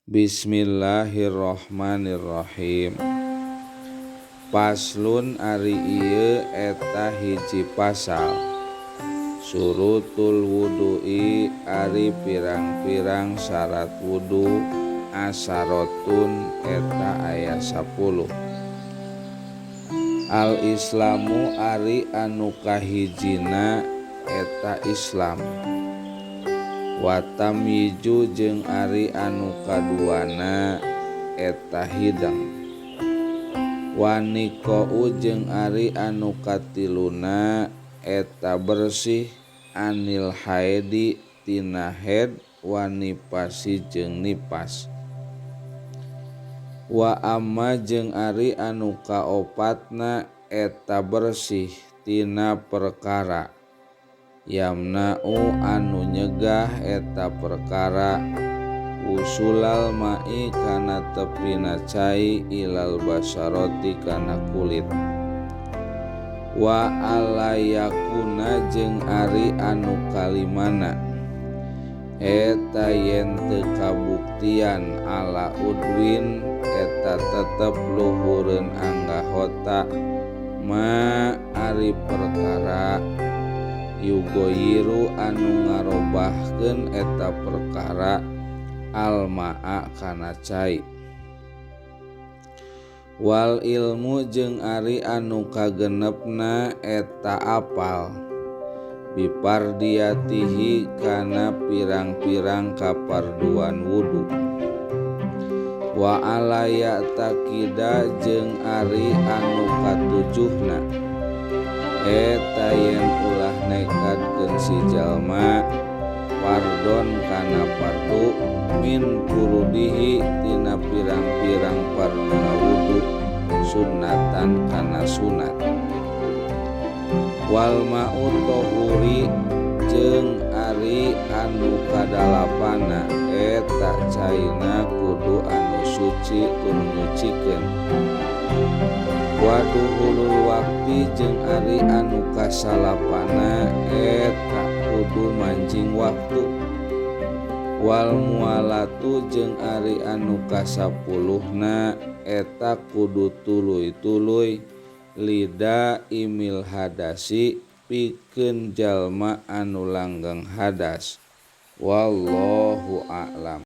Bismillahirrahmanirrahim. Paslun ari ieu eta hiji pasal. Surutul wudu'i ari pirang-pirang syarat wudu asarotun eta aya 10. Al Islamu ari anu kahijina eta Islam. Wa tamyizu jeung ari anu kaduana eta hidang. Wa niqa'u jeung ari anu katiluna eta bersih anil haidi tina haid wa nifasi jeung nifas. Wa amma jeung ari anu kaopatna eta bersih tina perkara yamna'u anu nyegah eta perkara usulal ma'i kana tepina cai ilal basaroti kana kulit. Wa alayakuna jeung ari anu kalimana eta yen teu kabuktian ala udwin eta tetep luhureun anggahota ma ari perkara yugoyiru anu ngarobahkeun eta perkara almaa kana cai. Wal ilmu jeung ari anu kagenepna eta apal bipardiyatihi kana pirang-pirang kaparduan wudu. Wa alaya takida jeung ari anu katujuhna eta yen ulah nekadkeun si jalma fardon kana fardu min furudihi tina pirang-pirang farduna wudu sunnatan kana sunat. Wal ma'u tohuri jeung ari anu kadalapana eta caina kudu anu suci tur nyucikeun. Wa duhulul waqti jeung ari anu kasalapana eta kudu manjing waktu. Wal mualatu jeung ari anu kasapuluhna eta kudu tuluy-tuluy lida imil hadasi pikeun jalma anu langgeng hadas. Wallahu a'lam.